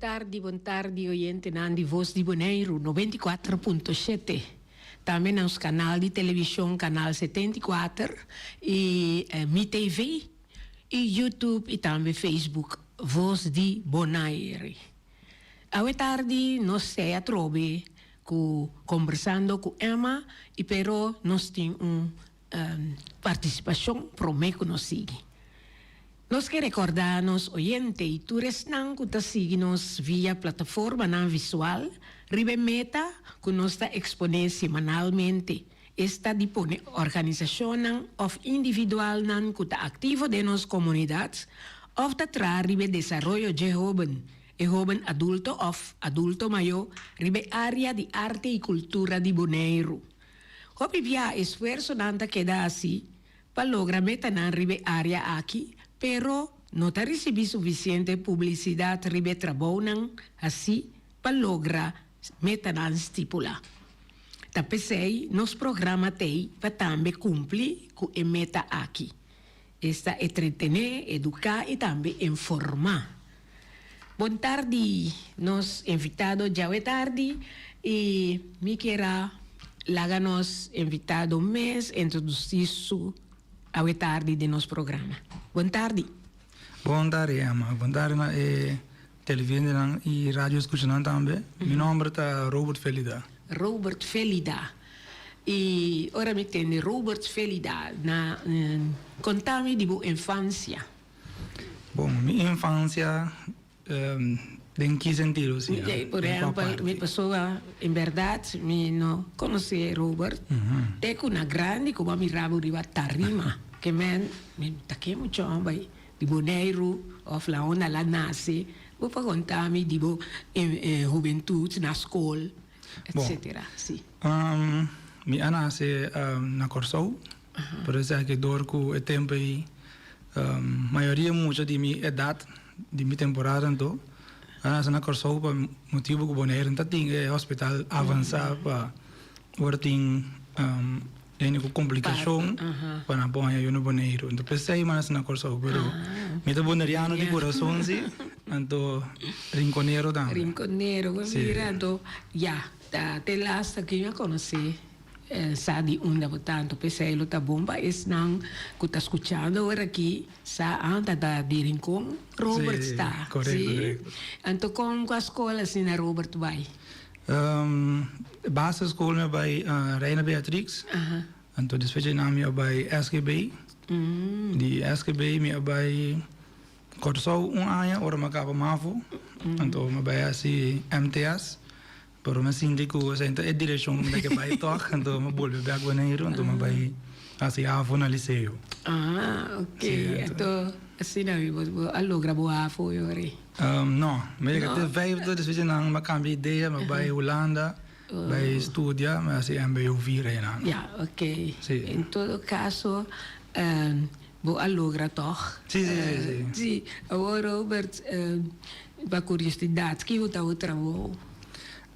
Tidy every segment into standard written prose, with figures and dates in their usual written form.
tardi, bon tardi oyentenan di Voz di Boneiru 94.7. Tambe nos kanal di televishon Kanal 74 i Mi TV i YouTube i tambe Facebook Voz di Bonaire. Awe tardi nos sea atrobe ku Kombersando ku Emma i pero nos tin un partisipashon promé ku nos sigui. Nos ke rekordá nos oyente i tur esnan ku ta sigui nos via plataformanan visual riba e meta ku nos ta eksponé semanalmente, esta di pone organisashonnan òf individualnan ku ta aktivo den nos komunidat òf ta traha riba e desaroyo dje hóben, e hóben adulto òf adulto mayó riba e área di arte i kultura di Boneiru. Hopi bia esfuersonan ta keda hasi pa logra metanan riba e área aki, pero no ta risibí sufisiente publisidat riba e trabounan hasí pa logra metanan stipulá. Ta p'esei nos programa t'ei pa tambe kumpli ku e meta aki, esta entretené, eduká i tambe informá. Bon tardi nos invitado djawe tardi i mi kier a laga nos invitado mes introdusí su awe tardi den nos programa. Bon tardi. Bon tardi Emma, bon tardi na e televidentenan i radio escuchanan tambe. Mi nomber ta Robert Felida. Robert Felida. I ora mi tende Robert Felida na konta mi di bo infansia. Bon, mi infancia den ki sentido si? Por ehempel, mi pasobra en berdad mi no conoce Robert te cu na grandi cu bo a mira bo riba tarima ke men mi ta ke mucho homber di Boneiru of la unda la nace bo por conta mi di bo hubentud na scol etcetera si. Bon, mi a nace na Corsou. Por esaki dor ku e tempu ei mayoria mucha di mi edat, di mi temporada anto, a nase na Kòrsou pa motibu ku Boneiru no ta tin e hospital avansá pa ora tin hende ku komplikashon pa nan por haña yu na Boneiru. Anto p'esei mi a nase na Kòrsou, pero mi ta boneriano di kurason si, anto rinkonero tambe. Rinkonero, bo mira anto ya, ta te lasta ku mi a konosé. Sa di unda bo tantu p'esei lo ta bon pa esnan ku ta skuchando ora aki sa anta ta di Rincon Robert sta. Sí, anto kon kua skol asina Robert bai? Basisschool mi a bai Reina Beatrix, anto despues dje nan mi a bai SGB, di SGB mi a bai Kòrsou un aña ora mi a kaba mavo, anto mi a bai hasi MTS. Pero mi sinti ku esei ta e direkshon ku mi ta ke bai tòg, anto mi bolbe bèk Boneiru, anto mi bai hasi havo na liseo. Ah, ok. Anto asina bo a logra bo havo yori? No, mi yega te vijfde, despues di nan mi a kambia idea, mi bai Hulanda, bai studia, mi hasi mbo vier einan. Ya, ok. En todo kaso bo a logra tòg? Si, si, si, si. Si. Awor Robert, pa kuriosidat, ki bo ta bo trabou?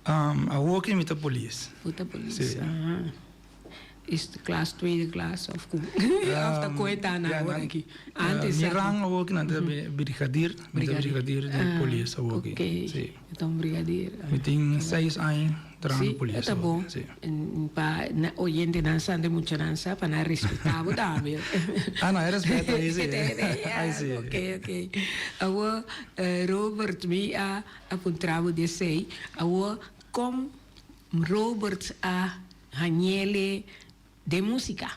Awor ki mi ta polis. Bo ta polis? Si. Aha. Eerste klas, tweede klas of ku? Of ta koe ta nan awor aki? Antes Mi rang awor ki nan ta brigadier. Mi ta brigadier di polis awor ki. Ok. Si. Bo ta un brigadier. Mi tin seis aña trahando polis. Si, e ta bon. Si. Pa oyentenan sa, den muchanan sa, pa nan respetá bo tambe. Ah no, e respeto ei si. Ai si. Ok, ok. Awor, Robert, mi a puntra bo di esei. Awor, kon Robert a hañ'ele den músika?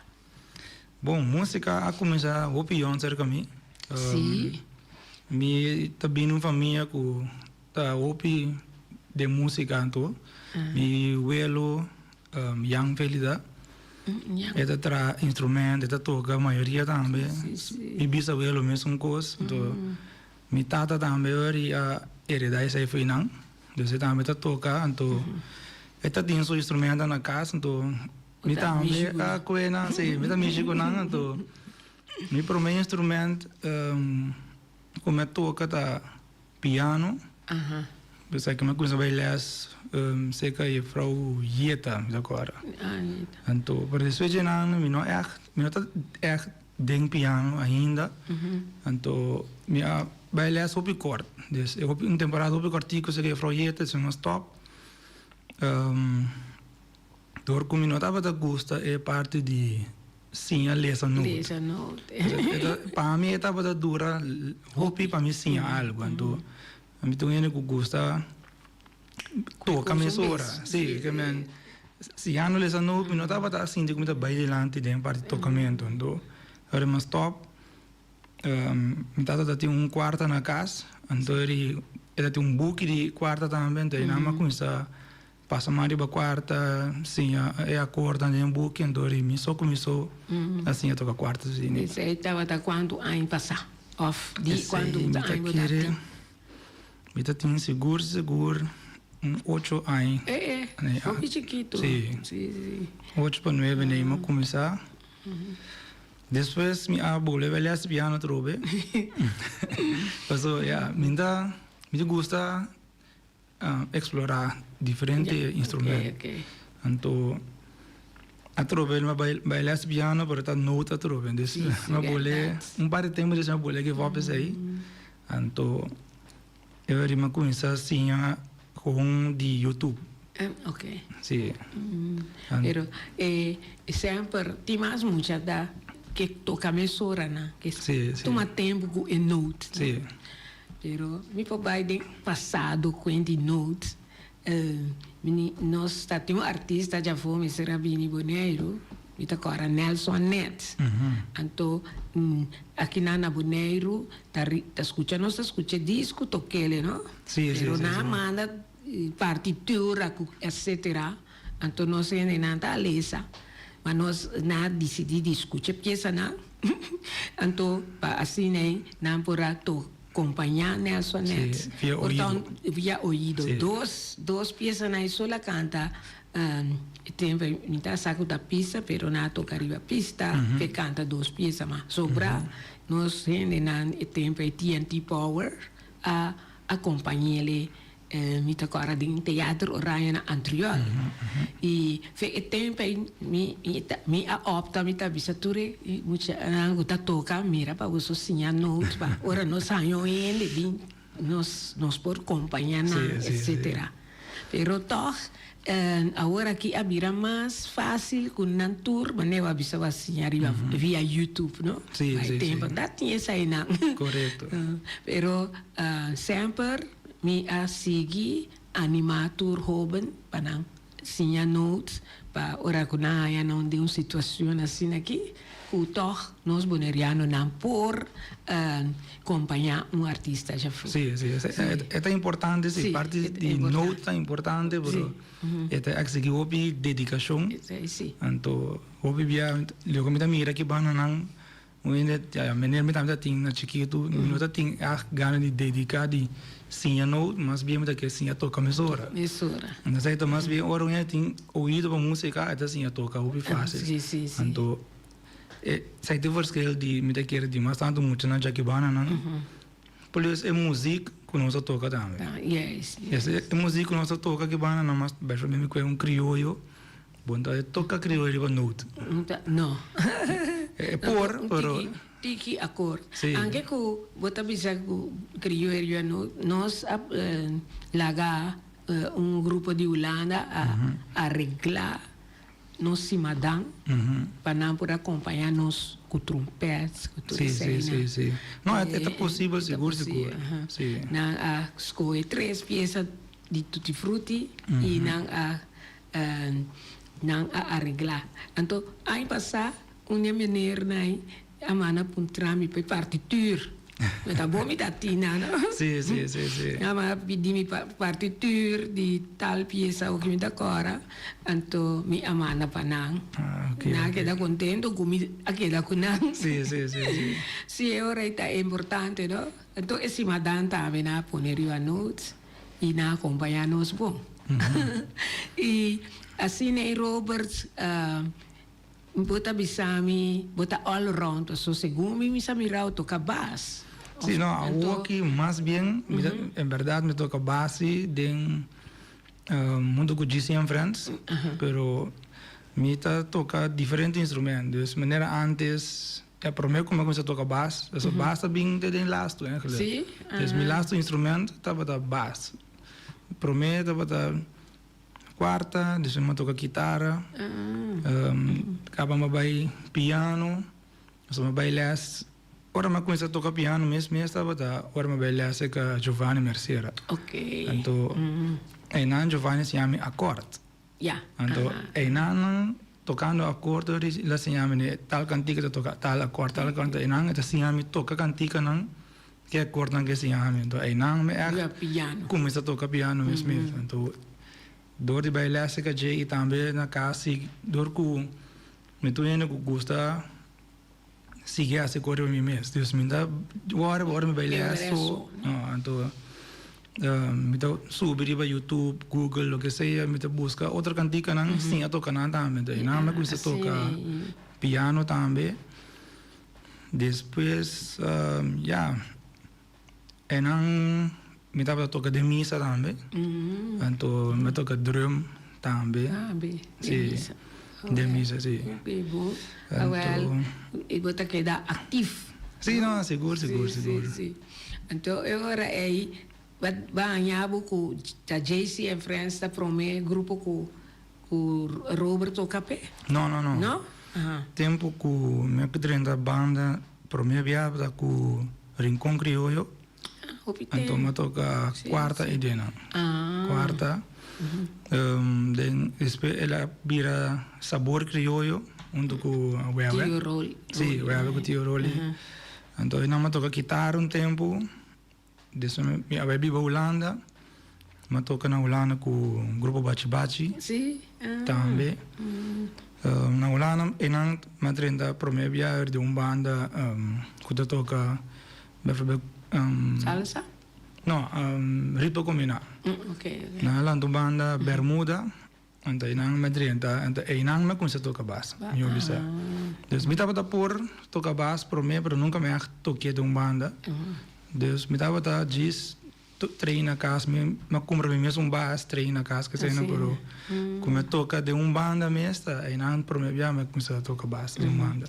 Bon, músika a kuminsá hopi yòn serka mi. Si. Mi ta bini un famia ku ta hopi den músika anto. Mi welo Jan Felida, e ta traha instrumento, e ta toka mayoria tambe. Mi bisawelo mesun kos. Anto mi tata tambe ora a heredá esei for nan. Dus e tambe ta toka, anto e ta tin su instrumento na kas, anto mi tambe a kohe nan, si, mi ta mishi ku nan, anto mi prome instrument ku mi a toka ta piano, dus aki mi a kuminsa bai les serka jefrouw Jeta, mi ta kòrda. Anto, pero despues dje nan mi no ègt, mi no ta ègt. Den piano ainda. Anto mi a bai les hopi kort. Dus e hopi un temporada hopi kortiku esaki juffrouw Jette, dus mi a stop. Dor ku mi no tabata gusta e parti di siña lesa noot. Lesa noot. Pa mi e tabata dura hopi pa mi siña algu. Anto mi ta un hende ku gusta toka mesora. Si, ke men si ya no lesa noot mi no tabata sinti ku mi ta bai dilanti den parti tokamentu. Anto ora mi a stop mi tata ta tin un kuarta na kas, anto e ta tin un buki di kuarta tambe, anto einan mi a kuminsá pasa man riba kuarta, siña e akordan den e buki, anto mi so ku mi so a siña toka kuarta. Esei tabata kuantu aña pasá òf di kuantu aña bo ta tin? Mi ta tin sigur sigur un ocho aña. Eh eh, hopi chikitu. Si. Si si. Ocho pa nuebe nei mi a kuminsá. Despues mi a bolbe bai les piano atrobe. Paso ya, mi ta mi ta gusta eksplorá diferente instrumento. Anto atrobe mi a bai bai les piano pero ta nota atrobe. Dus mi a bolbe un par di tempu despues mi a bolbe give up esei. Anto e ora mi a cuminsa siña gewoon di YouTube. Ok. Si. Pero e semper tin mas mucha ta ke toca mesora nan. Ke tuma tempo cu e note. Si. Pero mi por bay den pasado cu di note. Nos ta tin un artista djafó mester a bini Boneiru, mi ta kòrda Nelson Ned. Anto akinan na Boneiru ta ta skucha nos ta skucha e disku tokele no. Pero nan a manda partitura ku etcetera anto nos hendenan ta lesa ma nos nan a disidí di skucha e piesanan anto pa asina nan por a toka. Compañá Nelson Ned. Sí, via oido. Via oido. Sí. Dos, dos piesanan e sol a canta. E tempo mi ta sa cu ta pista, pero nan a toca riba pista p'e canta dos piesa. Ma sobra nos hendenan e tempo e TNT Power a acompañ'ele. Mi ta kòrda den Teater Oranje na Antriol. I fe e tempu ei mi mi a opta, mi ta bisa tur e muchanan ku ta toka, mira pa boso siña noot pa ora nos haña un hende bin nos nos por kompañá nan etcetera. Pero tòg awor aki a bira mas fásil ku nan tur manera bo a bisa bo a siña riba via YouTube no. Ma e tempu no ta tin eseinan. Pero semper. Mi a sigui animá tur hóben pa nan siña notes pa ora ku nan haña nan den un situashon asina aki ku tòg nos bonerianonan por kompañá un artista djafó. Sí, sí, e ta importante, sí, parti di note ta importante, pero e ta eksigí hopi dedikashon. Anto hopi bia loke mi ta mira aki bandanan Un hende, ya, meneer mi tambe ta tin na chikitu, mi no ta tin ègt gana di dediká di siña noot, mas bien mi ta ke siña toka mesora. Mesora. Entonces ta mas bien ora un hende tin oido pa músika e ta siña toka hopi fásil. Sí, sí, sí. Anto e esei ta e verschil di mi ta kere di mas tantu muchanan djakibananan plus e muzik ku nos ta toka tambe. Yes, yes. E muzik ku nos ta toka akibana nan mas bèrsamente mi kue un krioyo. Bo no ta toca crioyo riba noot. No. E por, pero. Un tiki, tiki akord. Sí. Anke ku bo ta bisa ku crioyo riba noot, nos a laga un grupo di Hulanda a aregla nos simadan pa nan por akompaña nos ku trompet, ku tur eseinan. Sí, sí, sí, sí. No, e ta posibel sigur, sigur. Sí. Nan a skohe tres piesa di Tutti Frutti i nan a Nan a areglá. Anto, aña pasá, un di e meneernan a manda puntra mi pa e partituur. Mi ta bon mi ta tina, no? Sí, sí, sí, sí. A manda pidi mi partituur di tal piesa oki mi ta kòrda. Anto, mi a manda pa nan. Ah, ok. Nan a keda kontento ku mi a keda ku nan. Sí, sí, sí, sí. Sí, e ora ei ta importante, no? Anto, e simadan tambe nan a pone riba notes. I nan a kompañá nos bon. I asina ei Robert, bo ta bisa mi bo ta all round paso segun mi mi sa mira bo toka bas. Sí, no, awoki mas bien mi ta en berdad mi toka bas si den hunto ku GC and Friends, pero mi ta toka diferente instrumento, dus manera antes. Ja, promé ku mi a kuminsá toka bas, pasobra bas ta bin te den lastu eigenlijk. Sí? Dus mi lastu instrument tabata bas. Promé tabata kuarta, despues mi a toka kitara, kaba mi a bai piano, pasobra mi a bai lès. Ora mi a kuminsá toka piano mes mes tabata ora mi a bai lès serka Giovanni Mercera. Anto einan Giovanni a siña mi akòrt. Ya. Anto einan tokando akòrt el a siña mi tal kantika ta toka tal akòrt tal akòrt anto einan e ta siña mi toka kantikanan ke akòrtnan ke siña mi anto einan mi ègt kuminsá toka piano mes mes anto dor di bai lès serka dje i tambe na kas si dor ku mi tur hende ku gusta sigui hasi kos riba mi mes. Dus mi ta wòrdu ora mi bai lès so, no, anto mi ta subi riba YouTube, Google, loke sea, mi ta buska otro kantikanan siña toka nan tambe. Anto einan mi a kuminsá toka piano tambe. Despues, ya, einan mi tabata toka den misa tambe. Anto mi a toka drum tambe. Si. Den misa, si. Ok, bon. Awel, i bo ta keda aktif. Si, no, sigur, sigur, sigur. Si, si. Anto e ora ei, bo a haña bo ku ta JC and Friends ta promé grupo ku ku Robert toka p'e? No, no, no. No? Aha. Tempu ku mi a drenta banda promé bia ta ku Rincon Criollo. Hopi tempu. Anto mi a toka kuarta i dena. Ah. Kuarta. Den despues el a bira Sabor Criollo huntu ku Wewe. Tio Rolly. Si, Wewe ku Tio Rolly. Anto einan mi a toka kitara un tempu. Despues mi a bai biba Hulanda. Mi a toka na Hulanda ku Grupo Bachi Bachi. Si. Tambe. Na Hulanda einan mi a drenta prome biaha di un banda ku ta toka Bijvoorbeeld. Salsa? No, ritmo kombiná. Ok, ok. Nan a lanta un banda Bermuda, anto einan mi a drenta, anto einan mi a kuminsá toka bas, mi bisa. Dus mi tabata por toka bas promé, pero nunka mi a toké den un banda. Dus mi tabata djis train na kas, mi a kumpra mi mes un bas, train na kas, kesei, pero ku mi a toka den un banda mes ta einan promé bia mi a kuminsá toka bas den un banda.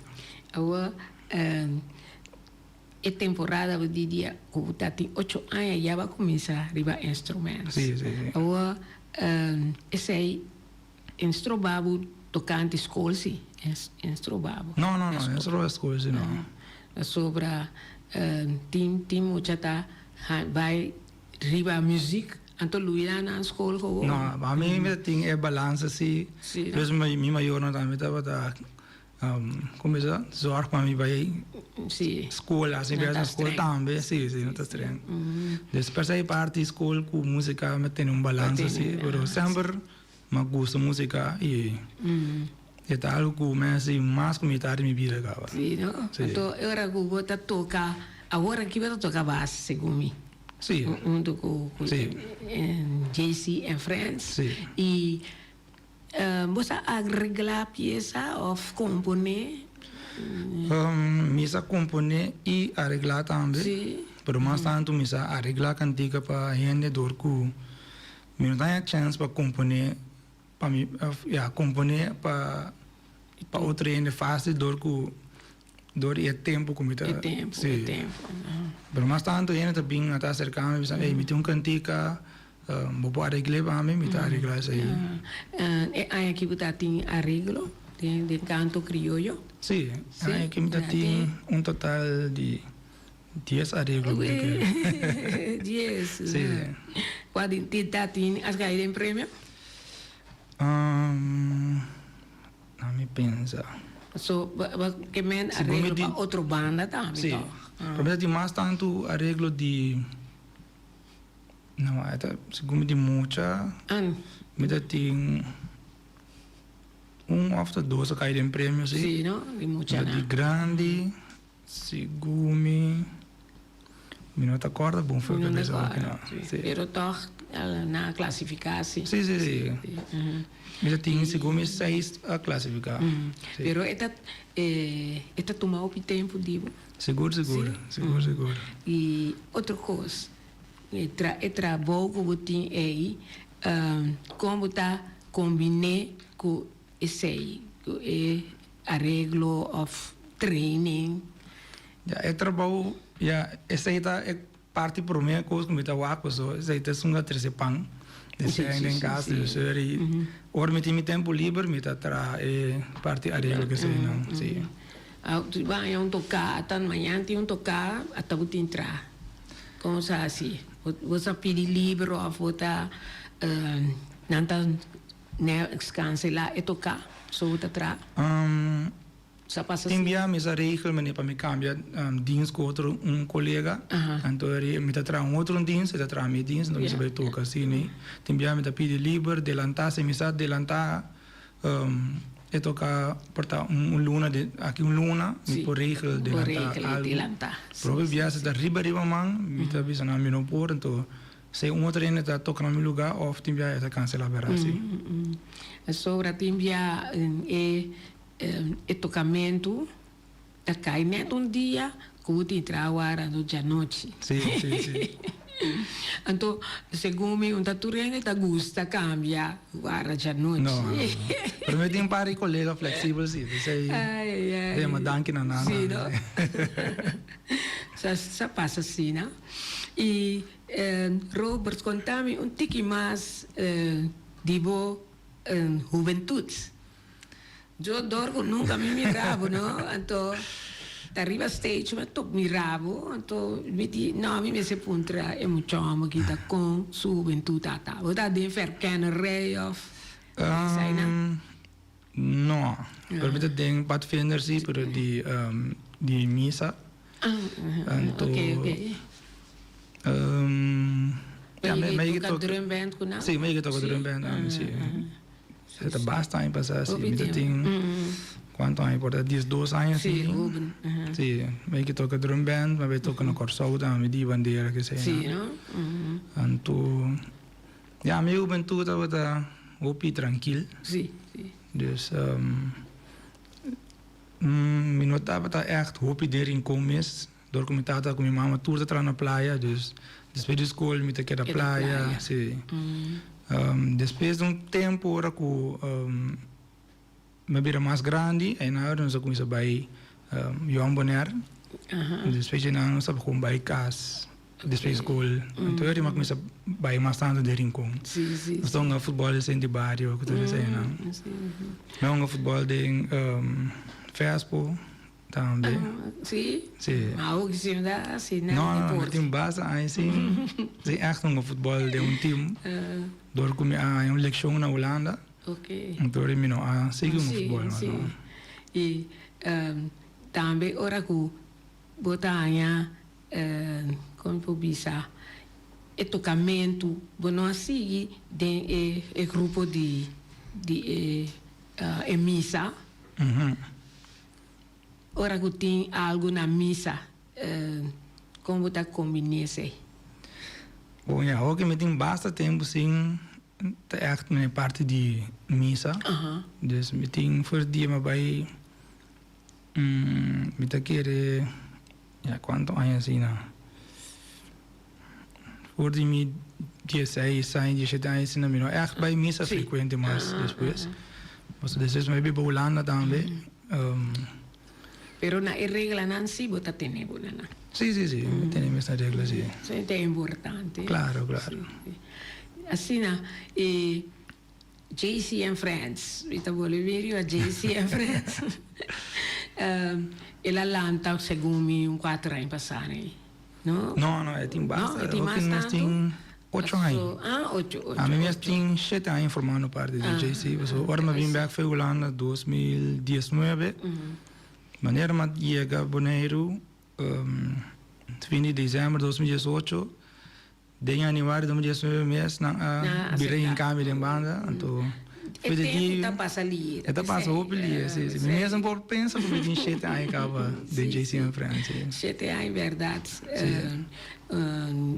Awor, E temporada bo di dia ku bo ta tin ocho aña ya bo a kuminsá riba instruments. Sí, sí, sí. Awor esei en stroba bo tokante skol sí? En stroba bo? No, no, no, en stroba skol sí no. Pasobra tin tin mucha ta bai riba muzik anto luida nan skol gewoon. No, ami mi ta tin e balansa sí. Sí. Plus mi mayornan tambe tabata Como bisa zorg pa mi bai school asi bes na school tambe si si no ta streng dus per se parti school cu musica mi tene un balans asi pero semper mi a gusta musica y e ta algo cu mi a haci mas cu mitad di mi bida caba. Si no anto e ora cu bo ta toca awor aki bo ta toca bas segun mi si hunto cu JC and Friends si y Bo sa agreglá piesa òf komponé? Mi sa komponé i areglá tambe. Sí. Pero mas tantu mi sa areglá kantika pa hende dor ku mi no ta haña chèns pa komponé pa mi, ya, komponé pa pa otro hende fásil dor ku dor di e tempu ku mi ta. E tempu, e tempu. Pero mas tantu hende ta bin ta aserká mi bisa, ey mi tin un kantika. Bo por aregl'é pa mi, mi ta areglá esei. E aña aki bo ta tin areglo den kanto krioyo? Sí, e aña aki mi ta tin un total di dies areglo mi ta kere. Dies? Sí. Kua di ta tin a kai den premio? Na mi pensa. So, bo ke men areglo pa otro banda tambe Sí. tòg? Pero mi ta tin mas tantu areglo di. No, e ta segun mi di mucha. An. Mi ta tin un of ta dos a kai den premio si. Si no, di mucha na. Di grandi segun mi, mi no ta korda bon for kabesa hopi no. Si. Pero tog nan a klasifiká si. Si si si. Mi ta tin segun mi seis a klasifiká. Pero e ta e ta tuma hopi tempu di bo. Sigur sigur, sigur sigur. I otro kos. E tra e trabou ku bo tin ei, kon bo ta kombiné ku esei, ku e areglo òf. training? Ja, e trabou, ja, esei ta e parti promé kos ku mi ta wak paso esei ta esun a trese pan den sèn den kas dus eri ora mi tin mi tempu liber mi ta traha e parti areglo ku eseinan, si. Tu baña un toká ata mañana tin un toká ata bo tin traha. Kon sa hasi? Bo sa pidi liber òf bo ta nan ta kanselá e toká so bo ta traha? Sa pasa Tin bia mi sa regel manera pa mi kambia dins ku otro un kolega anto mi ta traha un otro dins e ta traha mi dins anto mi sa bai toka asina. Tin bia mi ta pidi liber delantá si mi sa delantá E toca por ta un luna de aki un luna mi por regel delanta algo. Pero hopi biaha si ta riba riba man mi ta bisa nan mi no por enton si un otro hende ta toca na mi lugar of tin biaha e ta cancela bera si. Sobra tin biaha e e tocamento ta cay net un dia cu bo tin traha wara anto djanochi. Sí, sí, sí. Anto segun mi un ta tur hende ta gusta cambia wara djanochi. No, no, no. Pero mi tin un par di colega flexibel sí, p'esei ta yama danki na nan. Sí, no? Sa, sa pasa asina. Y Robert, conta mi un tiki mas di bo hubentud. Yo dor cu nunca mi mira bo no, anto ta riba stage mi a top mira bo, anto mi di no mi mester puntra e muchomo aki ta con su hubentud ta ta. Bo ta den verkennerij of esai nan? No, pero mi ta den padvinder si, pero di di misa. Anto ok ok. Ya mi mi toca drum band cu nan? Si mi toca drum band si. E ta basta aña pasá si. Mi ta tin kuantu aña por ta diesdos aña si. Si, mi ke toka drum band, mi a bai toka na Kòrsou tambe di bandera ke esei nan. Anto ya mi hubentut tabata hopi trankil. Dus mi no tabata ègt hopi den Rincon mes. Dor ku mi tata ku mi mama tur ta traha na playa, dus despues di skol mi ta keda playa, si. Despues di un tempu ora ku mi a bira mas grandi, einan ora nos a kuminsá bai Jong Bonaire. Despues dje nan nos tabata kon bai kas despues di skol. Anto ora mi a kuminsá bai mas tantu den Rincon. Nos ta hunga futbòl den di bario ku tur eseinan. Mi a hunga futbòl den Vespo. Tambe. Sí? Sí. Ma awo ki si da hasi na No, no, deporte. mi tin basta aña sin sin echt hunga futbòl den un team. Dor ku mi a haña un lekshon na Hulanda. Ok. Anto mi no a sigui hunga futbòl mas no. Sí. I tambe ora ku bo ta haña kon mi por bisa e tokamentu bo no a sigui den e e grupo di di e e misa. Ora ku tin algu na misa, kon bo ta kombiné esei? Bon, ya, hopi mi tin basta tempu sin ta ègt na e parti di misa. Dus mi tin for dia mi a bai, mi ta kere, ya, kuantu aña asina? For di mi dieseis aña, dieshete aña asina mi no ègt bai misa frekuente mas despues. Pasobra despues mi a biba Hulanda tambe. Pero na e reglanan si bo ta tene bo na nan. Si, si, si. Mi tene mes na regla si. Esei ta importante. Claro, claro. Asina e JC and Friends, mi ta bolbe bin riba JC and Friends. El a lanta segun mi un kuater aña pasá. No? No, no, e tin basta. No, e tin mas tantu? Tin ocho aña. Ah, ocho, ocho. Ami mes tin shete aña formando parti di JC. Pasobra ora mi a bin bek for Hulanda 2019, manera mi a yega Boneiru fin di december 2018, Den januari 2019 mes nan a bira hinká mi den banda, anto E tempu ta pasa lihe. E ta pasa hopi lihe, si, si. Mi mes no por pensa ku mi tin shete aña kaba den JC and Friends, si. Shete aña bèrdat.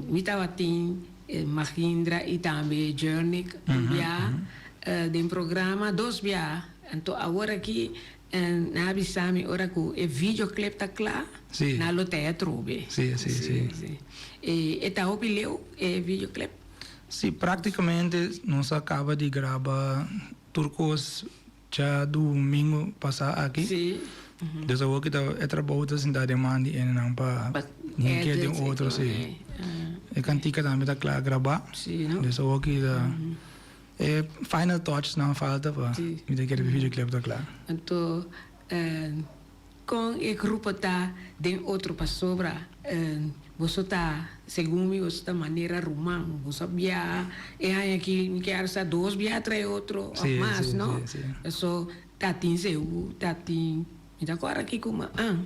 Mi tabatin Mahindra i tambe Journick un bia den programa, dos bia. Anto awor aki Nan a bisa mi ora cu e videoclip ta cla, nan lo ta atrobe. Sí, sí, sí. E ta hopi leu e videoclip? Sí, practicamente nos a caba di graba tur cos. Djadumingu pasá aki. Sí. Dus awor ki ta e trabou ta sinta den man di enenan pa Pa un ke den edit, otro, sí. eh. E kantika tambe ta kla grabá. Sí, no? Dus awor ki ta e final touchnan falta pa mi ta kere e videoclip ta kla. Anto Kon e grupo ta den otro pasobra boso ta segun mi boso ta manera ruman boso a biaha e aña aki mi kier sa dos biaha trae otro of mas no so ta tin seú ta tin mi ta kòrda kiko ma an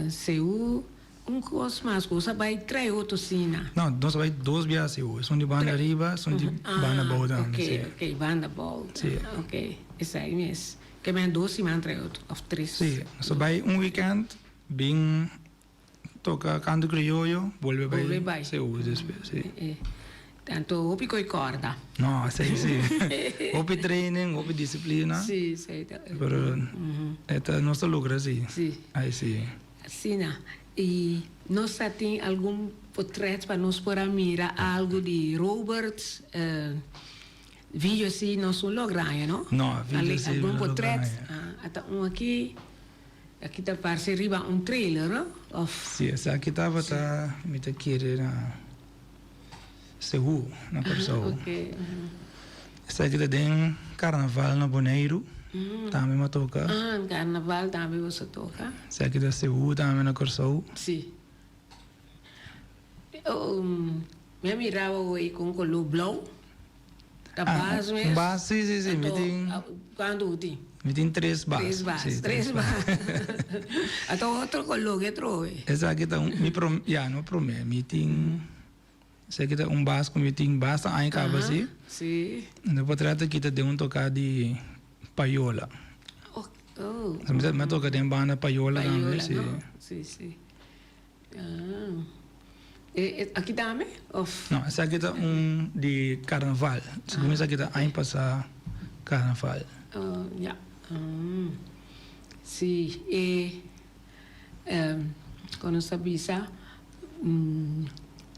seú un kos mas ku boso a bai trae otro asina. No nos a bai dos biaha seú esun di banda ariba esun di banda abou tambe ok ok banda abou ok esei mes. Ke men dos siman trae otro of tres. Sí, nos a bai un weekend bin toca canto crioyo bolbe bai Bolbe bai. Seúl despues, sí. E tanto hopi koe corda. No, esei sí. Hopi training, hopi disciplina. Sí, esei ta. Pero e ta nos ta logra sí. Sí. Ai sí. Asina. I nos ta tin algun potret pa nos por a mira algo di Robert. Video si no sun logra haña no. No, video si Algun no logra potret, haña. ata un aki, aki ta parse riba un trailer no of. Si, esaki tabata mi ta kere na Seú na Kòrsou. Ok. Esaki ta den karnaval na Boneiru tambe mi a toka. Ah, karnaval tambe boso toka. Esaki ta Seú tambe na Kòrsou. Si. Mi a miraba hoy con color blauw. Ta bas mes. Un bas, si, si, si. Mi tin. Cuanto u tin? Mi tin tres bas. Tres bas, Si, tres bas. Ata otro color ke trobe. Esaki ta un, mi prom, ya, no prome, mi tin, esaki ta un bas cu mi tin basta aña caba si. Si. E potret aki ta den un toca di payola. Oh, oh. Mi a toca den banda payola tambe, si. Payola, no? Si, si. Ah. E, aki tambe of? No, esaki ta un di carnaval. Segun mi esaki ta aña pasa carnaval. Oh, ya. Ah. Si, e con nos ta bisa,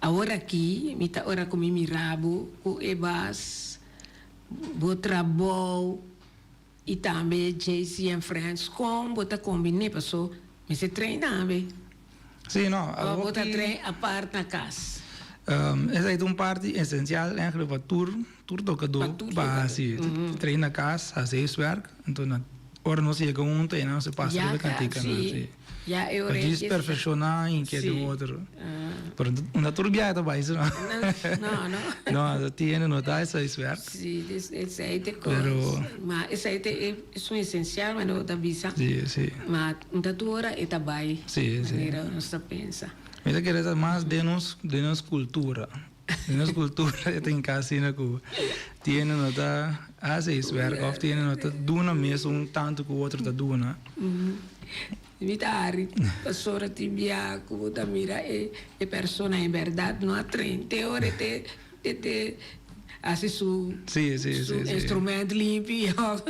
awor aki mi ta ora cu mi mira bo cu e bas bo trabou I tambe JC and Friends con bo ta combine paso mester train tambe. Sí, no. Of bo ta train apart na cas? Esaki ta un parti esencial eigenlijk pa tur tur tocador pa haci. Train na cas, haci huiswerk, enton na ora nos yega hunto eynan nos ta pasa riba e canticanan. Sí. Ya e Pa djis orechi. perfecciona y ke den otro. Pero no tur biaha ta bai no. No, no. No, ta tiene no ta esa huiswerk. Sí, esei te cos. Pero. Ma esei te esun esencial manera bo ta bisa. Sí, sí. Ma un ta tur ora e ta bai. Sí, sí. Manera nos ta pensa. Mi ta kere ta mas den nos den nos cultura. Den nos cultura e ta hinca asina cu tiene no ta haci huiswerk of tiene no ta duna mesun tanto cu otro ta duna. Mi ta hari pasobra tin bia cu bo ta mira e e persona en berdad no a train te ora e te te te haci su Sí, sí, su sí, sí. instrument limpi of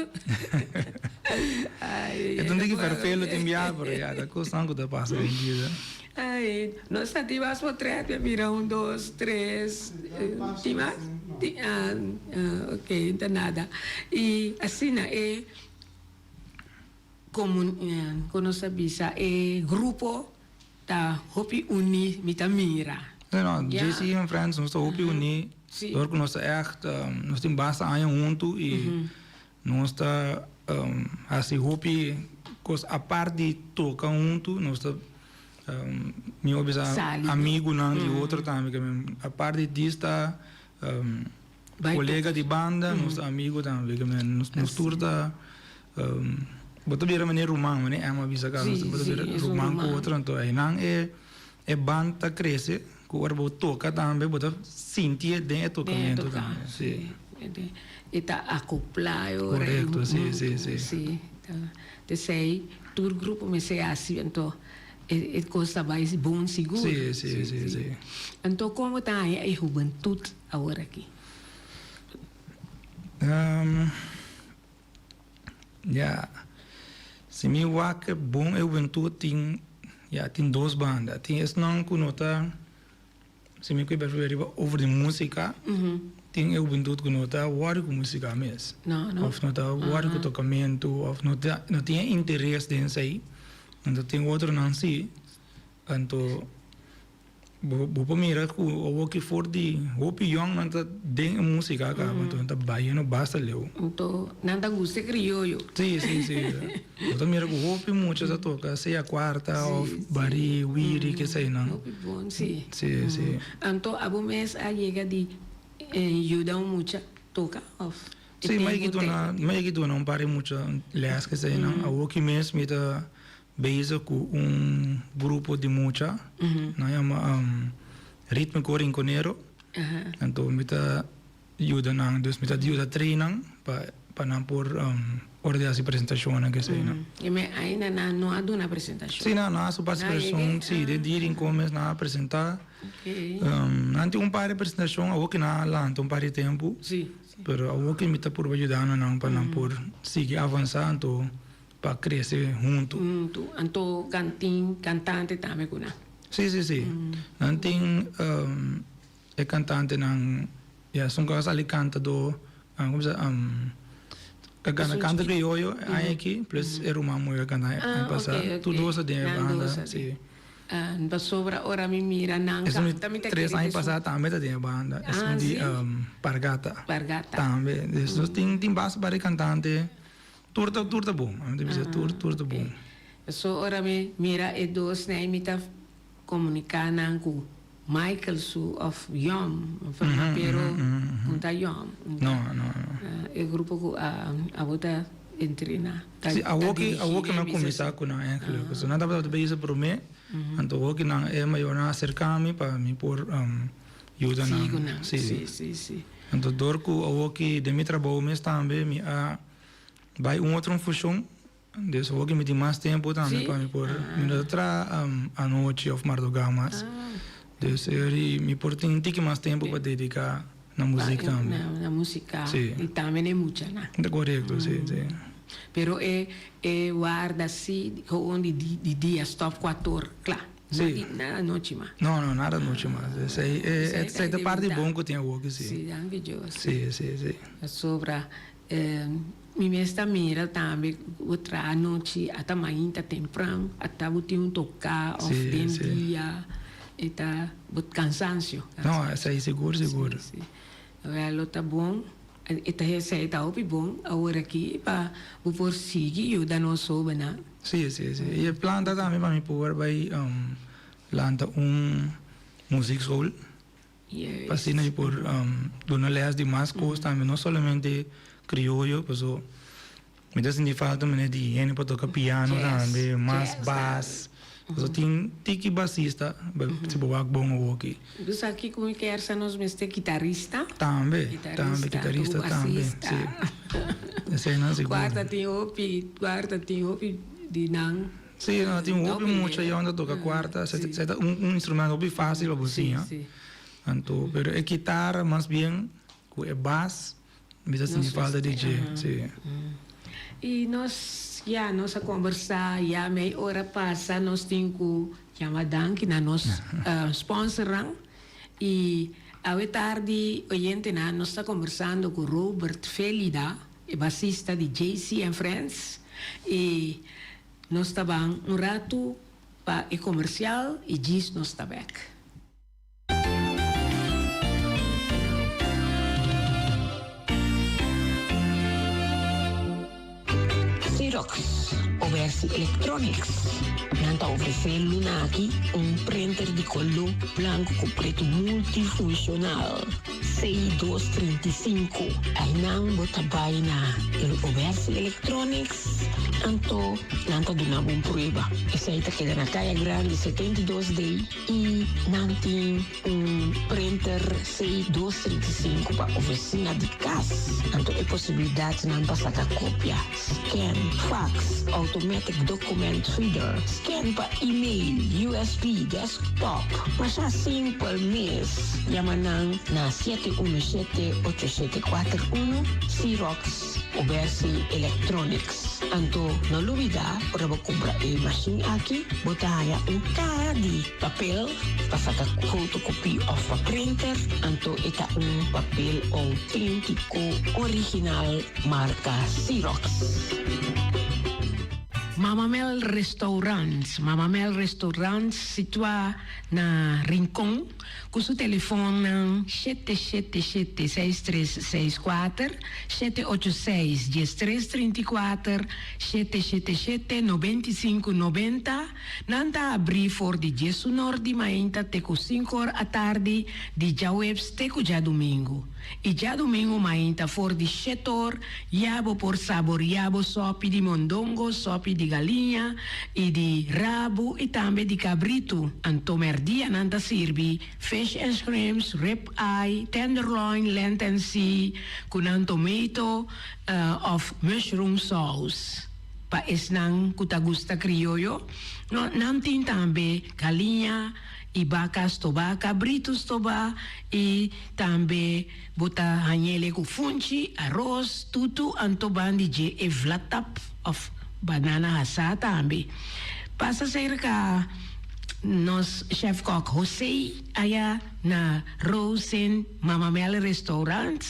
ay E ta un tiki ferfelu tin bia pero ya ta cosnan cu ta pasa den bida. Ay nos ta tin mas potret mi a mira un dos tres tin mas? Tin ah ok ta nada y asina e. Como cu nos ta bisa e grupo ta hopi uni mi ta mira. No, no, JC and Friends nos ta hopi uni dor cu nos ta echt nos tin basta aña hunto y nos ta haci hopi cos apart di toca hunto nos ta mi hopi bisa amigunan di otro tambe apart di dis ta Colega di banda, nos ta amigo tambe, nos tur ta, bo ta bira manera ruman, manera Emma a bisa caba, bo ta bira ruman cu otro, anto einan e e band ta crece, cu ora bo toca tambe bo ta sinti den e tocamento tambe, si. E ta acopla e ora. Correcto, si, si, si. Si, t'esey tur grupo mester haci, anto E cos ta bay bon sigur. Sí, sí, sí, sí. Anto con bo ta haña e hubentud awor aki? Ya, si mi wak bon e hubentud tin, ya, tin dos banda. Tin esnan cu no ta. si mi kue bèrbè riba over di músika, tin e hubentut ku no ta wòri ku músika mes. No, no. Òf no ta wòri ku tokamentu, òf no ta no tin e interes den esei. Anto tin otronan si, anto Bo bo por mira ku awoki for di hopi yòn nan ta den e músika kaba, anto nan ta bayendo basta leu. Anto nan ta gusta e krioyo. Sí, sí, sí. Bo ta mira ku hopi mucha ta toka sea kuarta òf barí, wiri, keseinan. Hopi bon, sí. Sí, sí. Anto abo mes a yega di yuda un mucha toka òf e Sí, tempu mi a yega te? duna, mi a yega duna un par di mucha lès keseinan. Awoki mes mi ta Bezig ku un grupo di mucha, nan yama Ritmico Rinconero. Anto mi ta yuda nan, dus mi ta yuda train nan pa pa nan por ora di hasi presentashonnan ke eseinan. I me ainda nan no a duna presentashon? Si, nan a hasi un par presentashon, si, den di Rincon mes nan a presentá. Nan tin un par di presentashon, awor ke nan a lanta un par di tempu, pero awor ke mi ta purba yudando nan pa nan por sigui avansá, anto Pa crece hunto. Hunto. Anto tin cantante tambe cu nan? Si, si, si. Nan tin e cantantenan, ya esun cu a sali canta do, como se a canta canto crioyo e aña aki, plus e ruman muhe a canta aña pasa. Tur dos a den e banda, si. Pasobra ora mi mira nan canta mi ta kere Tres aña pasa tambe ta den e banda, esun di Pargata. Pargata. Tambe. Dus nos tin basta par di cantante. Tur ta tur ta bon. Ami ta bisa tur tur ta bon. So ora mi mira e dos nei mi ta komuniká nan ku Michael su òf Yom pero un ta Yom. No no no. E grupo ku a abo ta entrená. Si awor ki awor ki mi a kuminsá ku nan eigenlijk. Pasobra nan tabata bezig promé anto awor ki nan e mayornan a aserká mi pa mi por yuda nan. Sigui ku nan. Si si si. Anto dor ku awor ki den mi trabou mes tambe mi a Bai un otro fushon, dus awor ki mi tin mas tempu tambe pa mi por, mi no ta traha anochi of mardugá mas, dus eri mi por tin un tiki mas tempu pa dediká na muzik tambe. Na musika i tambe na e muchanan. Korekto, si, si. Pero e e warda si gewoon di di dia stòp kuator kla, nada anochi mas. No, no, nada anochi mas. Esei esei ta parti bon ku tin awor ki si. Si, danki Dios. Si, si, si. Pasobra Mi mes ta mira tambe ku traha anochi ata mainta tempran ata bo tin un toka of den dia e ta bo kansansio. No, esei sigur sigur. Si, si. Wel lo ta bon, e ta esei ta hopi bon awor aki pa bo por sigui yuda nos hobennan. Si, si, si. I e plan ta tambe pa mi por bai lanta un muziekschool. Yes. Pa asina mi por duna les di mas kos tambe, no solamente krioyo, paso mi ta sinti falta manera di hende pa toka piano tambe, mas bas. Paso tin tiki basista, si bo wak bon awoki. Bo sa kiko mi kier sa nos mester kitarista? Tambe, tambe kitarista tambe, si. Eseinan sigur. Kuarta tin hopi, kuarta tin hopi di nan. Sí, no, tin hopi mucha yòn ta toka kuarta, esei ta un instrumento hopi fásil pa bo siña. Anto, pero e kitara mas bien ku e bas mi ta sinti falta di dje, sí. I nos ya nos a kombersá ya mei ora pasa nos tin ku yama danki na nos sponsornan i awe tardi oyentenan nos ta kombersando ku Robert Felida e basista di JC and Friends i nos ta ban un ratu pa e comercial i djis nos ta bek. Xerox, Oversi Electronics, nan ta ofresé luna aki un printer di koló blanku ku pretu multifunshonal. Sei dos 35. Einan bo ta bai na el Oversi Electronics, anto nan ta duna bo un prueba. Esei ta keda na Kaya Grandi 72 D i nan tin un printer. printer C 235 pa ofisina di kas. Anto e posibilidatnan pa saka kopia, scan, fax, automatic document feeder, scan pa email, USB, desktop. Masha simpel mes. Yama nan na 717 8741, Xerox Obersi Electronics. Anto no lubida ora bo kumpra e mashin aki bo ta haña un kaha di papel pa saka fotokopie òf pa printer, anto e ta un papel outéntiko original marka Xerox. Mama Mel Restaurant, Mama Mel Restaurant situá na Rincon. Ku su telefonnan 777 6364, 786 1334, 777 95 90, nan ta abrí for di diesunor di mainta te ku sinkor atardi di djaweps te ku djadumingu. I djadumingu mainta for di shetor ya bo por saboria bo sopi di mondongo, sopi di galiña i di rabu i tambe di kabritu. Anto merdia nan ta sirbi fish and shrimps, rib eye, tenderloin, lent and sea ku nan tomato of mushroom sauce. Pa esnan ku ta gusta krioyo, nan tin tambe galiña i baka stobá, kabritu stobá i tambe bo ta hañ'ele ku funchi, aros, tutu, anto bandi dje e vlatap òf banana hasá tambe. Pasa serka nos chef kòk José aya na Rosen Mama Mel Restaurant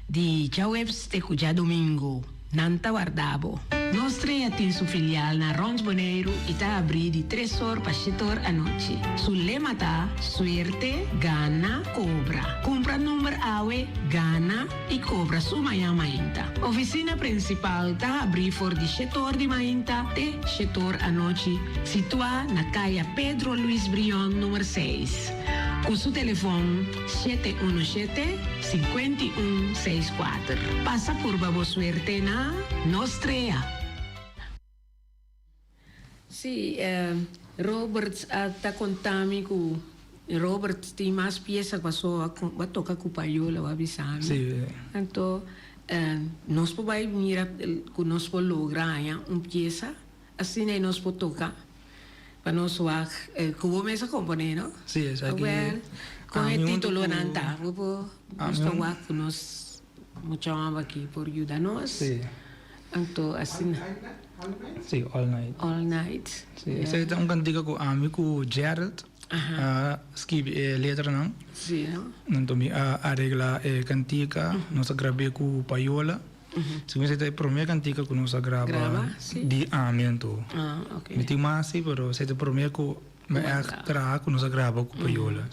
di djaweps te ku djadumingu. Nan ta warda bo. Nos Strea tin su filial na Rond Boneiru i ta abrí di tres or pa shete or anochi. Su lema ta, Suerte, gana, kobra. Kumpra number awe, gana i kobra su mañan mainta. Ofisina prinsipal ta habrí for di shete or di mainta te shete or anochi, situá na Kaya Pedro Luis Brion number seis. Ku su telefon. 717 51 64. Pasa purba bo suerte na Nos Strea. Sí, Robert a ta konta mi ku Robert tin mas piesa paso a toka ku Payola, bo a bisa mi. Sí. Anto nos por bai mira ku nos por logra haña un piesa asina i nos por toka. Pa nos wak ku bo mes a komponé, no? Sí, esaki. Awel, kon e titulonan ta? Bo por nos ta wak ku nos mucha hòmber aki por yuda nos. Sí. Anto asina. Sí, All Night. All Night. Sí, esaki ta un kantika ku ami ku Gerald a skibi e letranan. Sí, no? Anto mi a aregla e kantika, nos a grab'é ku Payola. Segun esei ta e promé kantika ku nos a graba di ami anto. Mi tin mas si pero esei ta e promé ku mi a traha ku nos a graba ku Payola.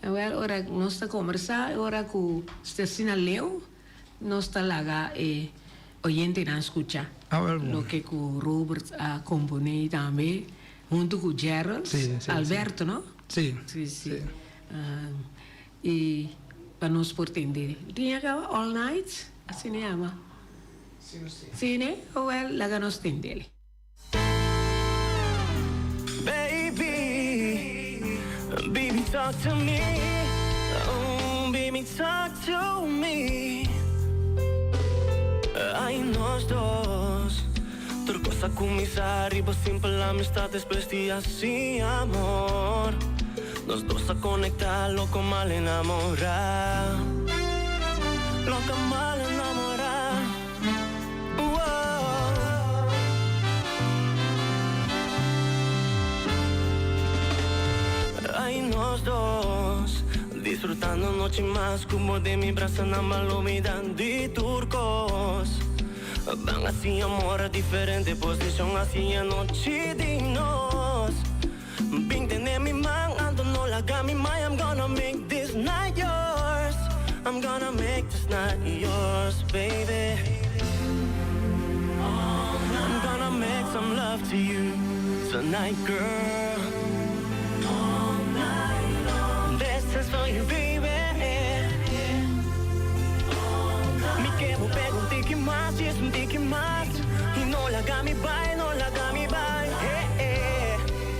Awel ora nos ta kombersá e ora ku ta asina leu nos ta laga e oyentenan skucha loke ku Robert a komponé tambe huntu ku Gerald Alberto no? Si. Si. I pa nos por tende. Tin a caba all night? Asina yama. Si ne? Oh well, laga nos tendele. Baby, baby talk to me Oh, baby talk to me Ay nos dos Tur cos a cuminsa riba simpel amistad Despues di haci amor Nos dos a conecta loco mal enamora Loco mal enamora Woah Ay nos dos Disfrutando nochi mas cu bo den mi brasanan mal olbida di tur cos Ban haci amor a diferente posicion haci e nochi di nos Bin tene mi man anto no laga mi mai I'm gonna make this night yours I'm gonna make this night yours baby I'm gonna make some love to you tonight girl This is for you baby Mi ke bo pega un tiki mas, djis un tiki mas I no laga mi bai, no laga mi bai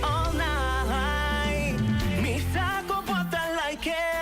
All night Mi sa ku bo ta like it.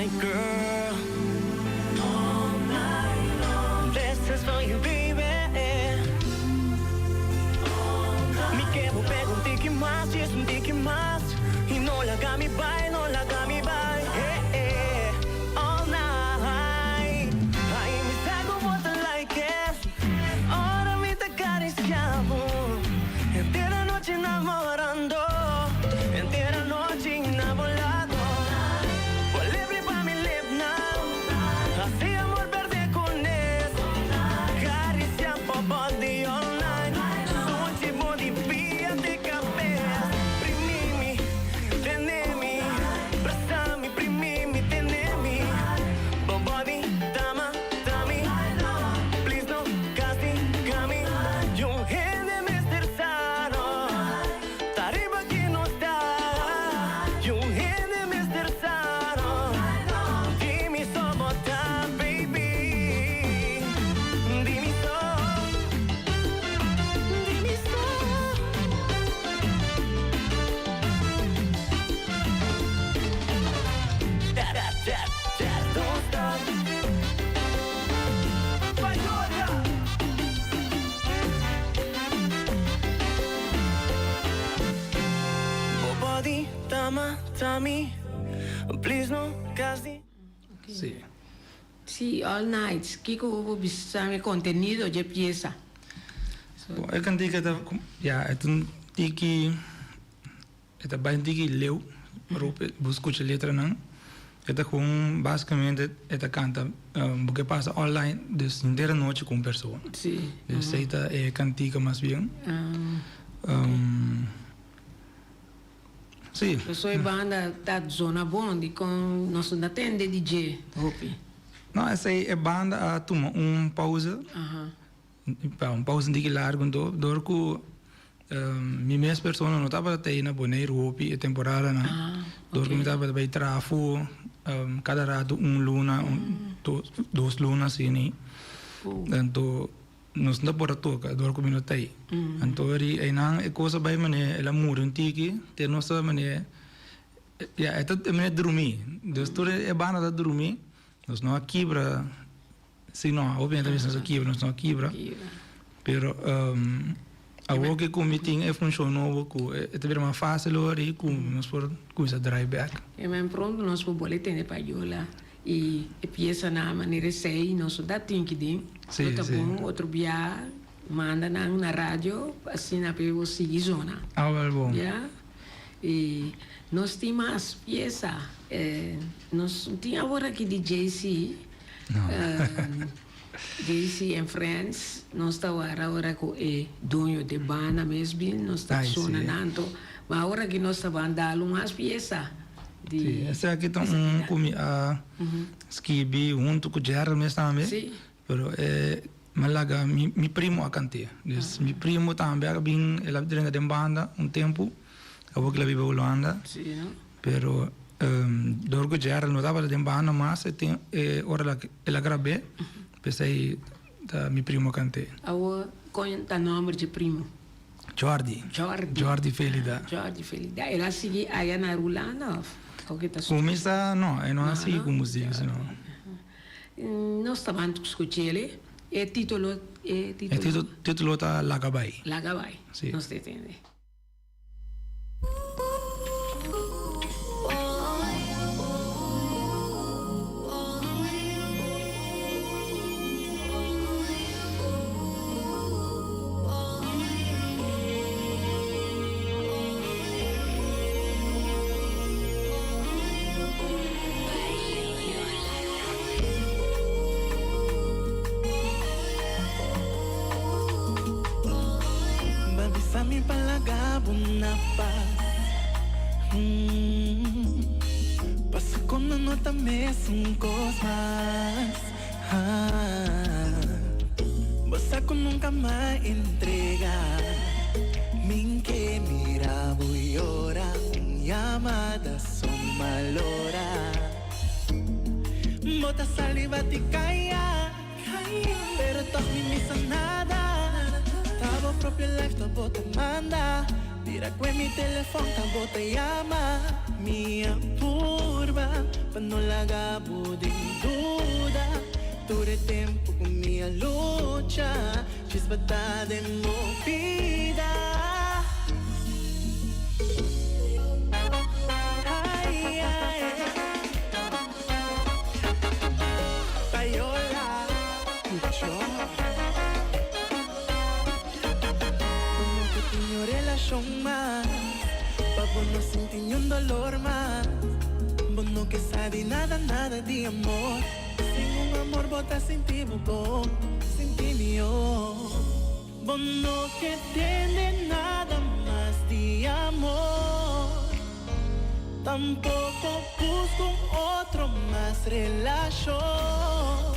night, girl. All night long. This is for you, baby. Mi ke bo pega un tiki mas, just un tiki mas. I no laga mi bai, no laga mi bai. Hey, hey. All night. Ay, mi sa ku bo ta like it. Ora mi ta karisiá bo. Henter anochi namorando. Henter anochi enamorado. Bo lip riba mi lip now. Hasi amor perde kunes. Karisiá bo body all night. Sunchi bo di pia te kabes. Primi mi, tene mi. Brasa mi, primi mi, tene mi. Bo body ta mata mi. Please no kastigá mi. Niun hende mester sa no. Ta riba ki nos ta. Niun hende mester sa no. Di mi so bo ta, baby. Di mi so. Di mi so. Don't stop. Payola. Bo body ta mata mi. Please no kasi. Sí. Sí, All Night. Kiko bo bisa mi kontenido dje piesa? Bon, e kantika ta, ya, e ta un tiki, e ta bai un tiki leu, pero bo skucha letranan, e ta gewoon basikamente e ta kanta bo ke pasa all night, dus henter anochi ku un persona. Dus esei ta e kantika mas bien. Sí. Paso e banda ta zona bon dikon nos no ta tende di dje hopi. No, esei e banda a tuma un pausa. Un pausa un tiki largu anto dor ku mi mes persona no tabata ta ei na Boneiru hopi e temporadanan. Dor ku mi tabata bai traha afó kada rato un luna, dos luna asina. Anto nos no ta por a toka dor ku mi no ta ei. Anto ri einan e kos a bai manera el a muri un tiki te nos ta manera ya e ta manera drumí. Dus tur e banda ta drumí nos no a kibra. Si no, hopi hende ta bisa nos a kibra, nos no a kibra. Pero awor ke ku mi tin e funshon nobo ku e ta bira mas fásil ora i ku nos por kuminsá drai bèk. E men pronto nos por bole tende payola i e piesanan manera esei nos no ta tin ki den. Lo ta bon otro bia manda nan na radio asina pa e bo sigui zona. Ah wèl bon. Ya. I nos tin mas piesa. Nos tin awor aki di JC. JC and Friends, nos ta wara ora cu e duño de banda mes bin, nos ta sona nan anto, ma ora ki nos ta ban dal un mas pieza di. Si, esaki ta un cu mi a skibi hunto cu Gerald mes tambe, pero e mi a laga mi primo a cant'e, dus mi primo tambe a bin, el a drenta den banda un tempo, awor cu el a biba Hulanda. Pero dor ku Gerald no tabata den banda mas e tin e ora el a grab'é, p'esei ta mi primo a kant'é. Awor kon ta nomber dje primo? Jordi. Jordi. Jordi Felida. Jordi Felida. El a sigui aya na Hulanda of oke ta Ku mi sa no, e no a sigui ku muzik si no. Nos ta ban skuch'el e titulo e titulo. E titulo ta Laga Bai. Laga Bai. Si. Nos ta tende. Ba bisa mi pa laga bo na pas Paso kono no ta mesun kos mas Bo sa ku nunka m'a entrega Min ke mira bo yora Un yamada so malora Bo ta sali bati kaya Pero tòg mi misa nada Ta bo propio life ta bo ta manda Mira ku e mi telefòn ta bo ta yama Mi a purba. purba pa no laga bo den duda. Tur e tempu ku mi a lucha djis pa ta den bo bida. Ai ai Payola Mucho Bo no ke tin niun relashon mas Pa bo no sinti niun dolor mas Bo no ke sa di nada nada di amor Sin un amor bo ta sinti bo bon Sinti mihor Bo no ke tende nada mas di amor Tampoco busca un otro mas relacion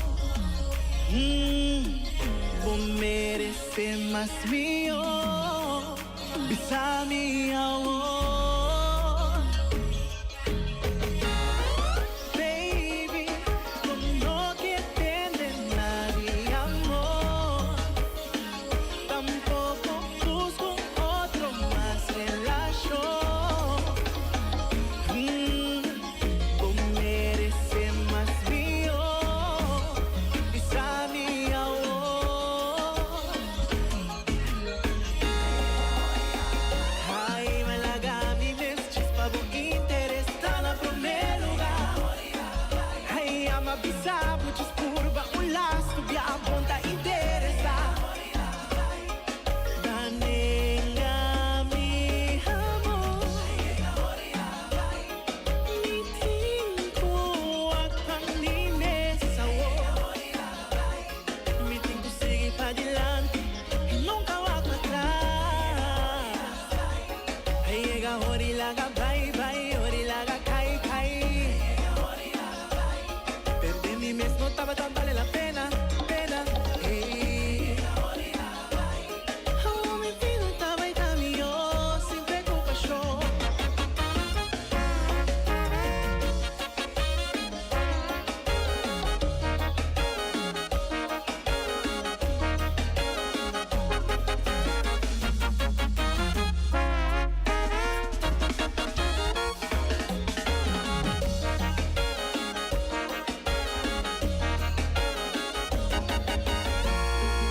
Bo merece mas mihor Bisa mi awor Baby bo no ke tende nada di amor Tampoco busca un otro mas relacion Bo merece mas mihor Bisa mi awor Ay ma laga mi mes djis pa bo interes ta na prome lugar Ay ama bisa bo djis purba un lastu bia bon ta interesa Ta nenga mi amor Mi tin cu wak pa mi mes awor Mi tin cu sigui padilanti y nunca wak patras A yega ora y laga bai bai ora y laga cai cai Perde mi mes no tabata bale la pena pena hey Awor mi bida ta bai ta mihor sin preocupacion.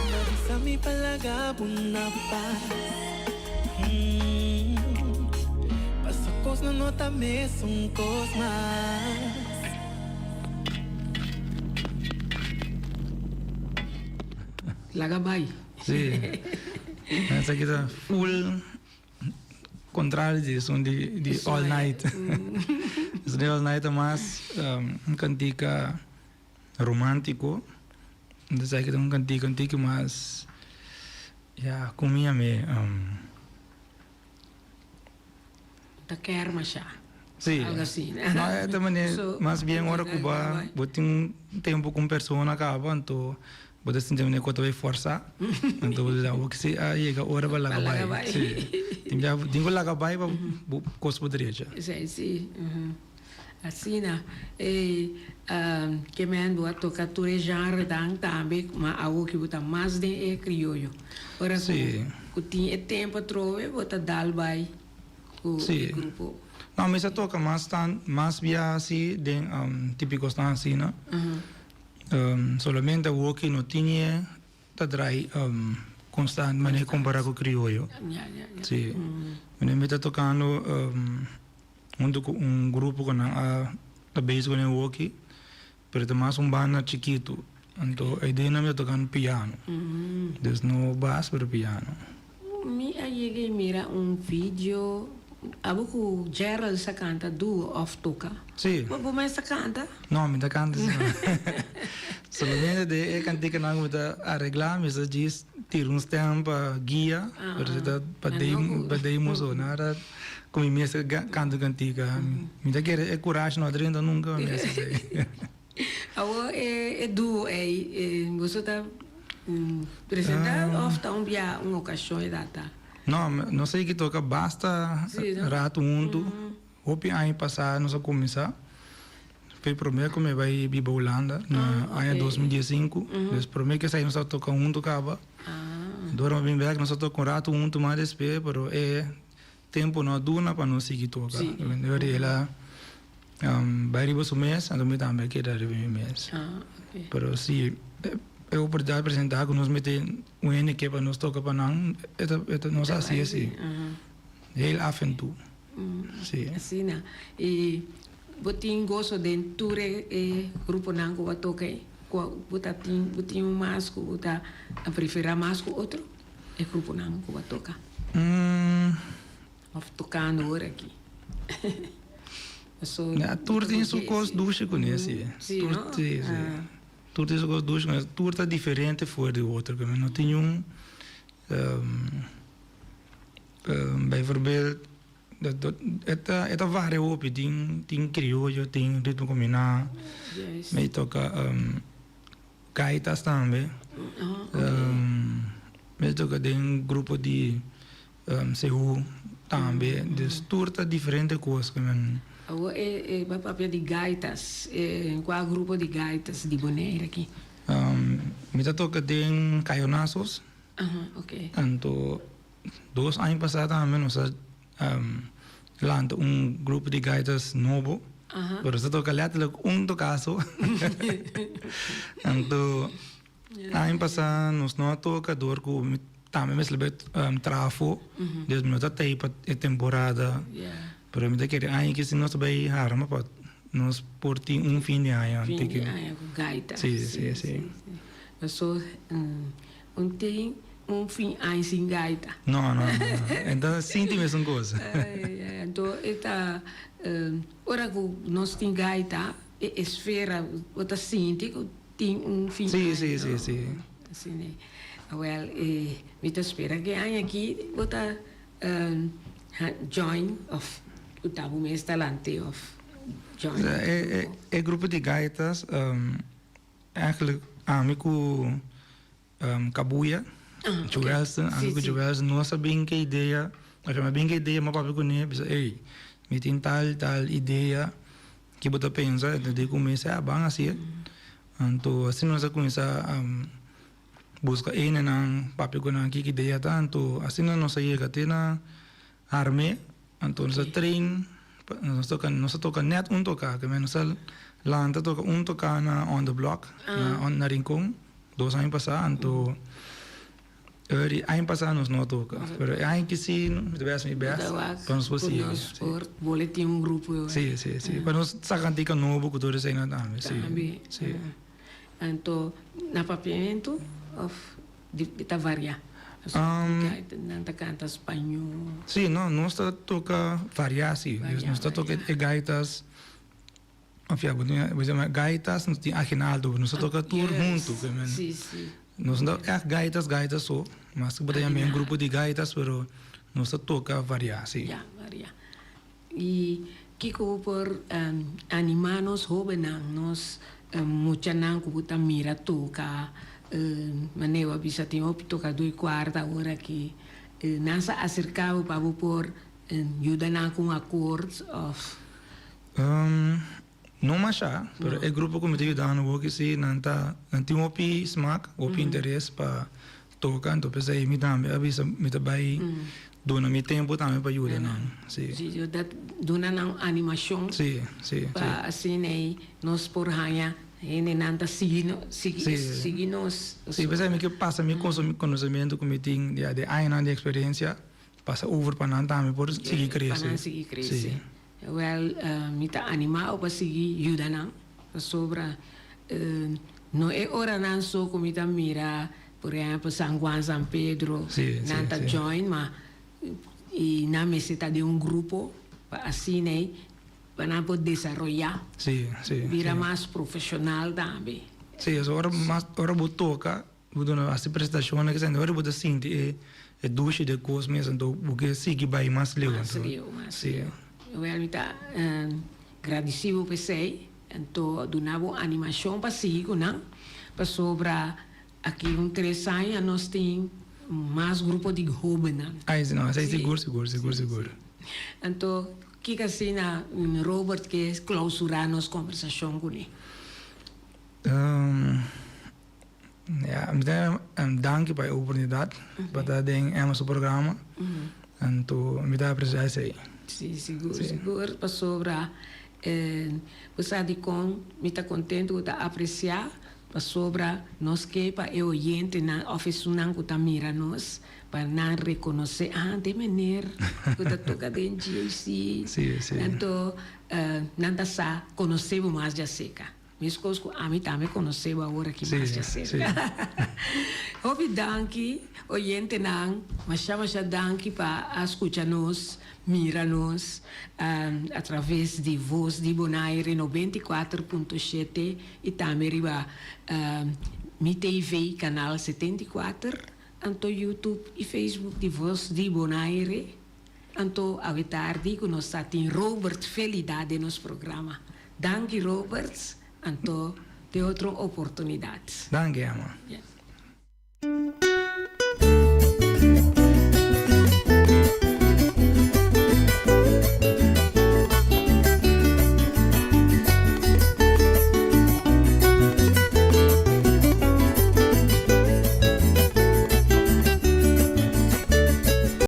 No bisa mi pa laga bo na pas Paso kosnan no ta mesun kos mas. Laga bai. Sí. Esaki ta full Contrario di esun di di all night. Esun di all night ta mas un cantica romantico. Entonces aki ta un cantica un tiki mas ya con mi yam'e Ta ker masha. Sí. Algo así. No e ta manera mas bien ora cu bo tin un tempo cu un persona caba anto Bo ta sinti manera ku bo ta bai fòrsá, anto bo ta bisa awor si a yega ora pa laga bai. Sí. Tin bia tin ku laga bai pa bo kos por drecha. Esei sí. Asina e ke men bo a toka tur e genrenan tambe, ma awor ki bo ta mas den e krioyo. Ora ku ku tin e tempo atrobe bo ta dal bai ku e grupo. No, mi sa toka mas tan mas bia asi den tipikosnan asina. Solamente awoki no tin e ta draai constant manera compara cu crioyo. Si. Manera mi ta tocando hunto cu un grupo cu nan a ta bezig cu nan awoki, pero ta mas un banda chikito. Anto e dia nan mi ta tocando piano. Dus no bas pero piano. Mi a yega y mira un video abo cu Gerald sa canta duo of toca. Sí. Bo bo mes ta canta? No, mi ta canta si no. Solamente de e canticanan cu mi ta aregla mi sa djis tira un stem pa guia, pero si ta pa pa demo so, nada cu mi mes ta canta un cantica. Mi ta kere e curashi no a drenta nunca pa mi haci esey. Awor e duo ei, boso ta presenta of ta un bia un ocasion e data? No, nos a yega toca basta rato hunto. Hopi aña pasa nos a cuminsa. Foi prome cu mi bay biba Hulanda na aña 2015. Dus prome cu esai nos a toca hunto caba. Dor mi a bin bek nos a toca un rato hunto mas despues pero e tempo no a duna pa nos sigui toca. Dor el a. Bai riba su mes, anto mi tambe a keda riba mi mes. Pero si e oportunidad presenta ku nos mete un hende ke pa nos toka pa nan, e ta e ta nos a hasi esi. Heel af en toe. Si. Asina. I bo tin goso den tur e gruponan ku bo a toka ei? Kua bo ta tin bo tin un mas ku bo ta prefera mas ku otro? E gruponan ku bo a toka? Of tokando ora aki. Paso. Ya, tur tin su kos dushi kuné, si. Si, no? Si, si. Tur tin su kos dushi kuné. Tur ta diferente for di otro. Ku no tin un, bijvoorbeeld, e ta, e ta varia hopi. Tin, tin krioyo, tin ritmo kombiná. Mi toka gaitas tambe. Mi toka den grupo di. Seú tambe, dus tur ta diferente kos ku men. Awor e bo a papia di gaitas, kua grupo di gaitas di Bonaire aki? Mi ta toka den Cayonazos. Aha, ok. Anto dos aña pasá tambe nos a lanta un grupo di gaitas nobo. Aha. Pero nos ta toka letterlijk un tokaso. Anto Aña pasá nos no a toka dor ku mi tambe mester bai traha afó, dus mi no ta tei pa e temporada. Pero mi ta kere aña aki si nos ta bai harma pa nos por tin un fin di aña. Fin di aña ku gaita. Si, si, si. Paso un tin un fin aña sin gaita. No, no, no. Enton sinti mesun kos. Anto e ta ora ku nos tin gaita e esfera bo ta sinti ku. Tin un fin Sí, sí, sí, sí. Asina e. Awel, e mi ta spera ku e aña aki bo ta join òf ku ta bo mes talante òf join otro grupo. E grupo di gaitas eigenlijk ami ku Kabuya, Joelson, ami ku Joelson nos a bin ku e idea, mi a bin ku e idea mi a papia kuné bisa ey mi tin tal tal idea. Ki bo ta pensa? E ta di ku mi sè, ban hasié. Anto asina nos a kuminsá buska enenan, papia ku nan kiko idea ta. Anto asina nos a yega te na arm'é. Anto nos a train, nos toka nos a toka nèt un toká, ke men nos a lanta toka un toká na On The Block, na Rincon, dos aña pasá. Anto. Eri aña pasá nos no a toka, pero e aña aki sí mi ta bai hasi mi bèst pa nos por sigui. Nos por bole tin un grupo. Sí, sí, sí. Pa nos saka antika nobo ku tur esei nan tambe, sí. Tambe. Sí. Anto na papiamentu òf ta varia? Nan ta kanta spañó. Sí, no, nos ta toka varia sí. Nos ta toka e gaitas. Of ya, bo tin, bo yama gaitas, nos tin aginaldo, nos ta toca tur hunto. Sí, sí. Nos no ta echt gaitas, gaitas so, mas bo ta yama un grupo di gaitas, pero nos ta toca varia, sí. Ya, varia. Y kico bo por anima nos hobennan, nos muchanan cu bo ta mira toca, manera bo a bisa tin hopi tocador y cuarta awor aki, nan sa acerca bo pa bo por yuda nan cu un acord of? No masha, pero e grupo ku mi ta yudando hopi si nan ta nan tin hopi smak, hopi interes pa toka, anto p'esei mi tambe a bisa mi ta bai duna mi tempu tambe pa yuda nan, si. Si, yuda duna nan animashon. Si, si, si. Pa asina ei nos por haña hendenan ta sigui nos, sigui nos. Si, p'esei mi ke pasa mi konosementu ku mi tin ya di añanan di eksperensia, pasa over pa nan tambe por sigui krese. Pa nan sigui krese. Wèl, mi ta animá bo pa sigui yuda nan, pasobra no e oranan so ku mi ta mira, por ehèmpel, San Juan, San Pedro, nan ta join, ma i nan mester ta den un grupo pa asina ei pa nan por desaroyá, bira mas profeshonal tambe. Sí, ora mas ora bo toka Bo duna hasi presentashonnan kisa ora bo ta sinti e e dushi di e kos mes anto bo ke sigui bai mas leu Mas anto. leu, mas Si. leu. Wel mi ta gradisi bo p'esei anto duna bo animashon pa sigui ku nan pasobra aki un tres aña nos tin mas grupo di hobennan. Ai si no, esei sigur sigur sigur sigur. Anto kiko asina Robert ke klausurá nos kombersashon kuné? Ya, mi ta danki pa e oportunidat pa ta den Emma su programa. Anto mi ta aprecia esei. Si, sigur, sigur, pasobra Bo sa dikon mi ta kontentu ku ta apresiá? Pasobra nos ke pa e oyentenan òf esunnan ku ta mira nos pa nan rekonosé, ah, de meneer ku ta toka den GAC. Anto nan ta sa konosé bo mas djaserka. Meskos ku ami tambe konosé bo awor aki mas djaserka. Hopi danki oyentenan, masha masha danki pa a skucha nos, mira nos a traves di Voz di Bonaire 94.7 i tambe riba Mi TV kanal 74, anto YouTube i Facebook di Voz di Bonaire. Anto awe tardi ku nos ta tin Robert Felida den nos programa. Danki Robert, anto te otro oportunidat. Danki Emma. Yeah.